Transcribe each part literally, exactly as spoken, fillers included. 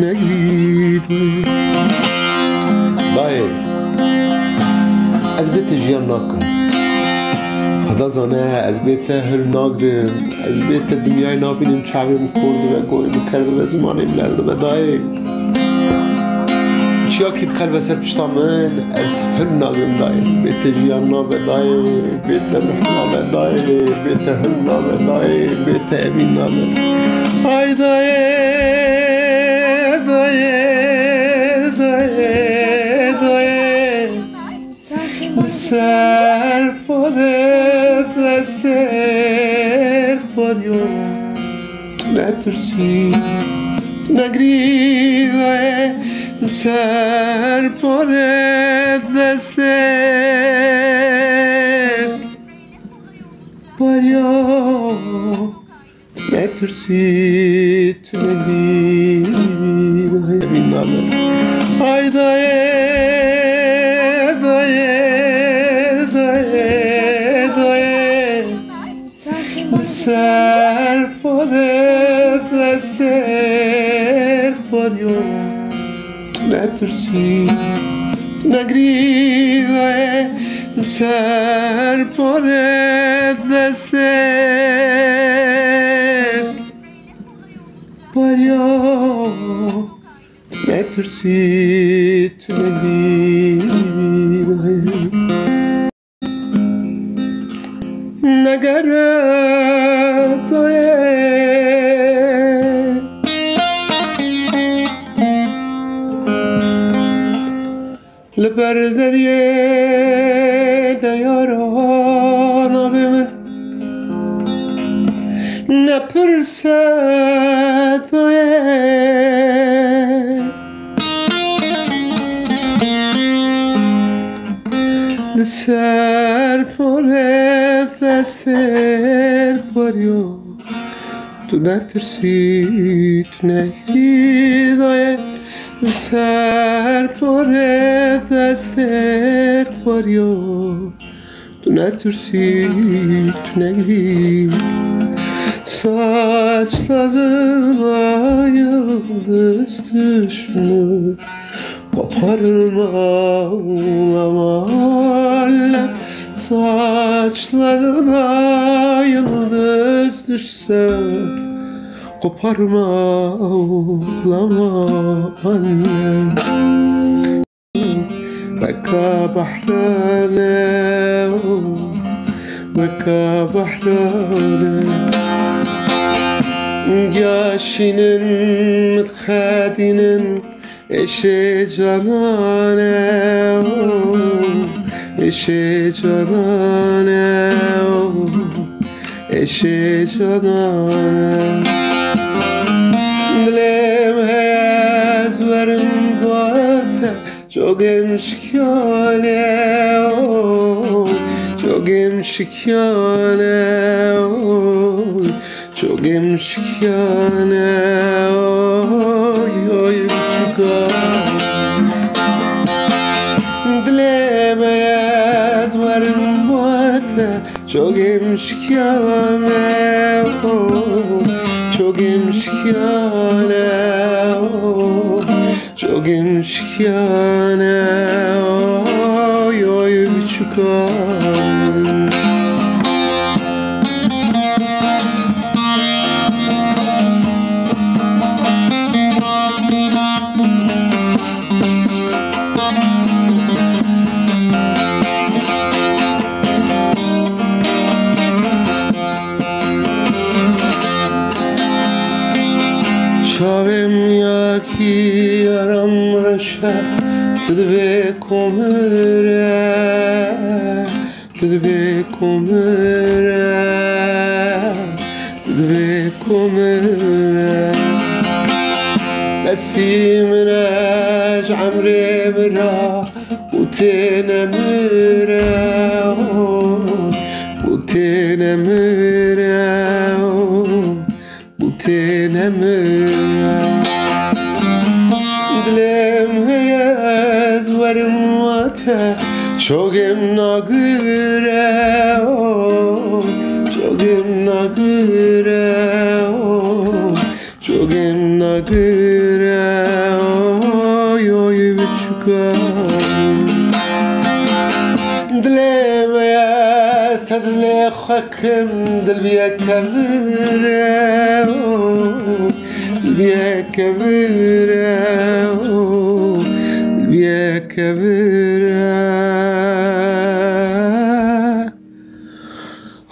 Negî dayê. Dayê, ez bê te jiyan nakim. Xweda zane, ez bê te hil nagrim. Ez bê te dinyayê nabînim, çavê min kor dibe, goyê min ker dibe, zimanê min lez dibe. Dayê, çiyakî diqelbe ser pişta min, ez hil nagrim dayê. Bê te jiyan nabe dayê, bê te ruh nabe dayê, bê te hil nabe dayê, bê te evîn nabe. Ay dayê, dayê, dayê, dayê. Li ser porê destêr poriyo. Netirsî, negirî dayê. Li ser porê destêr poriyo. Netirsî, tu negirî dayê. Ay dayê, dayê, dayê, dayê. Li ser porê destêr poriyo. Netirsî, negirî dayê. Li ser porê destêr poriyo. Netirsî, tu negirî dayê. Negere dayê. Li ber deriyê neyara navê min nepirse dayê. Li ser porê destêr poriyo. Tu netirsî, tu negirî dayê. Li ser porê destêr poriyo. Tu netirsî, tu negirî. Saçlarına yıldız düşmüş. Koparma, ağlama, alem. Saçlarına yıldız düşse, koparma, ağlama, alem. Beka behrane, beka behrane. Yaşının mıtkadinin Eşê canane, eşê canane, eşê canane. Dilê min heye ez werim bo te, çogê min şikiyane, çogê min şikiyane. Çogê min şikiyane, oy, oy, biçûka. Dilê me ez werim bo te. Çogê min şikiyane, oy, çogê min şikiyane, oy. Çogê min şikiyane, oy, oy, biçûka. Çavê min yakî yaram reşe, tu divê komire, tu divê komire, tu divê komire. Besî min e ji emrê min re, û tê nemire, û tê nemire, û tê nemire. Dilê min heye ez werim bo te, çogê min nagire, çogê min nagire. Çogê min nagire, Oy, oy, biçûka. Dilê me ye, te dilê xwe kim, dil bîye kevir e, o, dil bîye kevir e, o, dil bîye kevir e.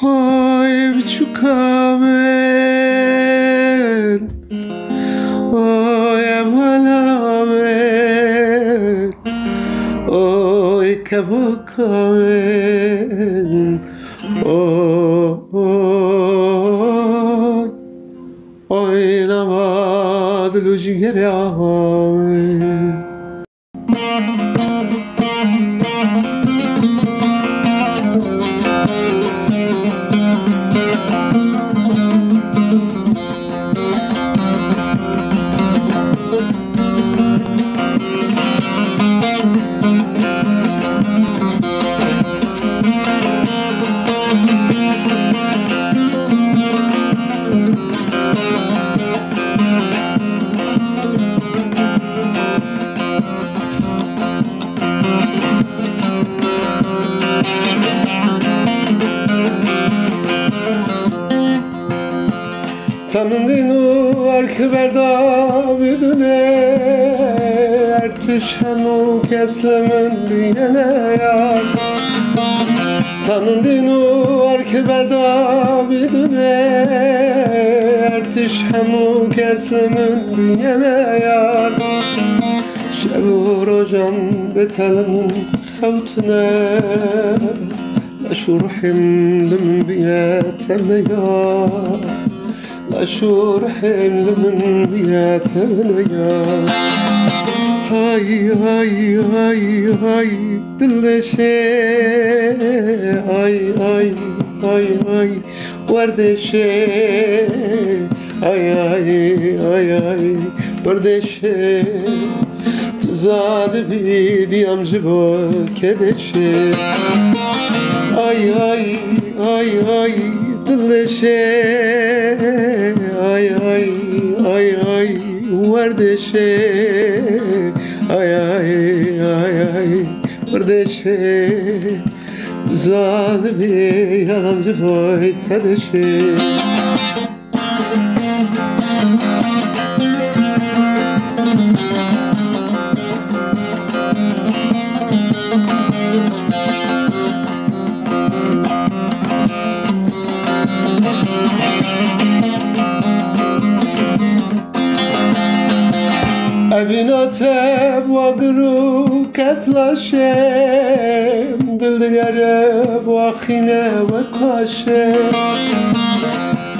Oy biçûka min, oy hevala min, oy kevaka min, oy, oy nava dil û cigera min. Tanindîn û erk berda bidune, ertiş hemû kes li min biyene yar. Tanindîn û erk berda bidune, ertiş hemû kes li min biyene yar. Şev û rojan betel min xewtine, leş û ruhê min li min bûye tevneya. Leş û ruhê min li min bûye tevneya. Hay, hay, hay, hay, dildeşê. Ay, ay, ay, ay. Werdeşê, ay, ay, ay, ay, werdeşê. Tu zanibî diyam ji bo kedeşê. Ay, ay, ay, ay, dildeşê. Ay, ay, ay, ay, werdeşê. Ay, ay, ay, ay, werdeşê. Zanibî, yanam ji bo te dişî. Evîna te bi wa gir û ket laşê, dil digere bi wa xîne wek kaşê.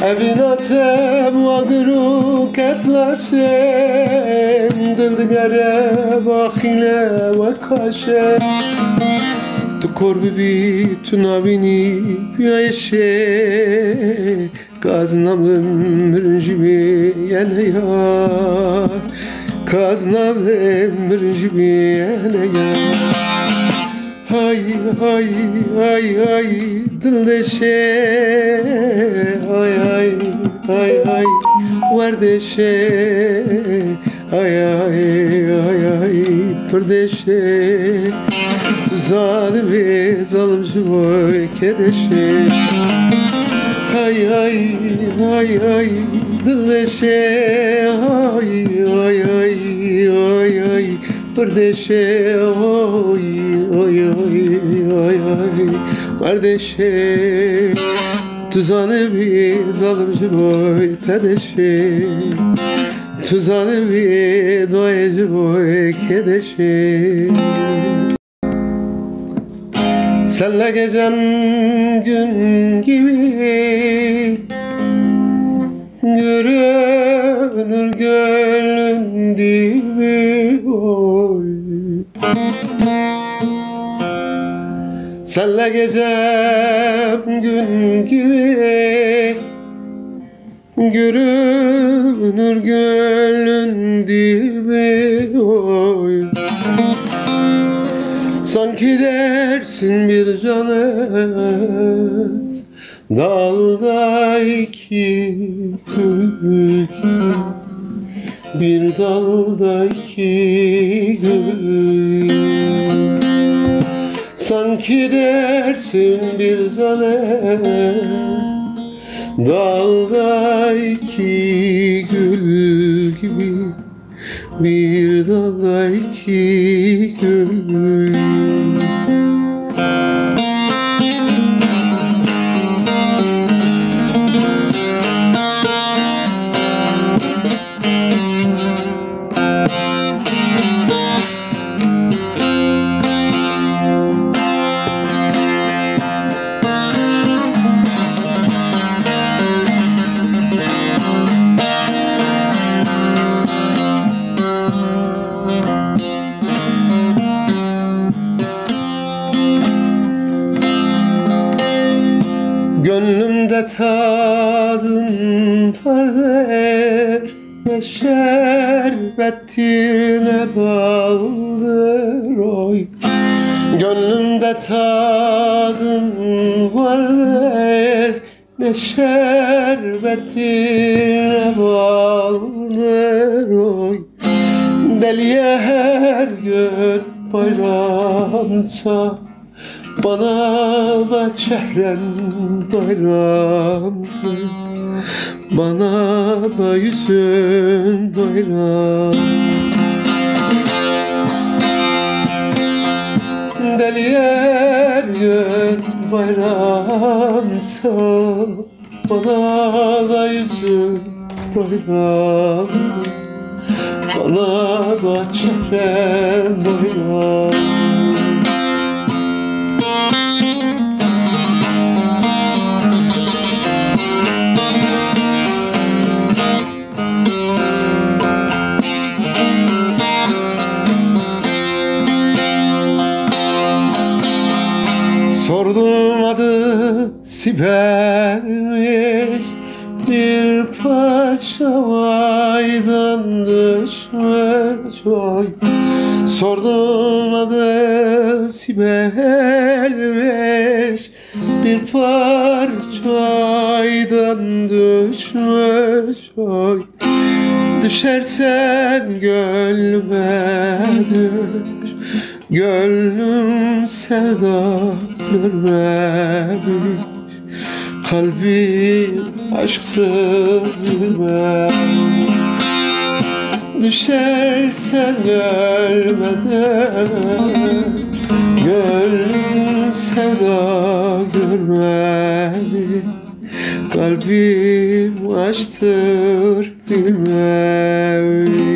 Evîna te bi wa gir û ket laşê, dil digere bi wa xîne wek kaşê. Tu kor bibî, tu nabînî piyayê şê. Kaz namlim mirin ji wê yene ya. Kaz namlim mirin ji wê yene ya. Hay, hay, hay, hay, dildeşê. Ay, ay, ay, ay, werdeşê. Ay, ay, ay, ay, pirdeşê. Tu zanibî zalim ji bo kedeşê. Ay, ay, ay, ay, dildeşê. Ay, ay, ay, ay, ay, pirdeşê. Ay, ay, ay, ay, ay, werdeşê. Tu zanibî zalim ji bo te deşê. Tu zanibî dayê ji bo kedeşê. Sen ne gecem gün gibi görünür gönlün dibi oy. Sen ne gecem gün gibi görünür gönlün dibi oy. Sanki dersin bir canız dalda iki külkü. Bir dalda iki gül, sanki dersin bir zale, dalda iki gül gibi, bir dalda iki gül. Gönlümde tadın vardır, ne şerbettir ne baldır oy. Gönlümde tadın vardır, ne şerbettir ne baldır oy. Deliye her gün bayramsa, bana da çehren bayram, bana da yüzün bayram. Deliye her gün bayramsa, bana da yüzün bayram, bana da çehren bayram. Sordum adı Sibel'miş, bir parça aydan düşmüş oy. Sordum adı Sibel'miş, bir parça aydan düşmüş oy. Düşersen gönlüme düş, gönlüm sevda görmemiş, kalbim aşktır bilmem. Düşersen gönlüme düş, gönlüm sevda görmemiş, kalbim aşktır bilmem.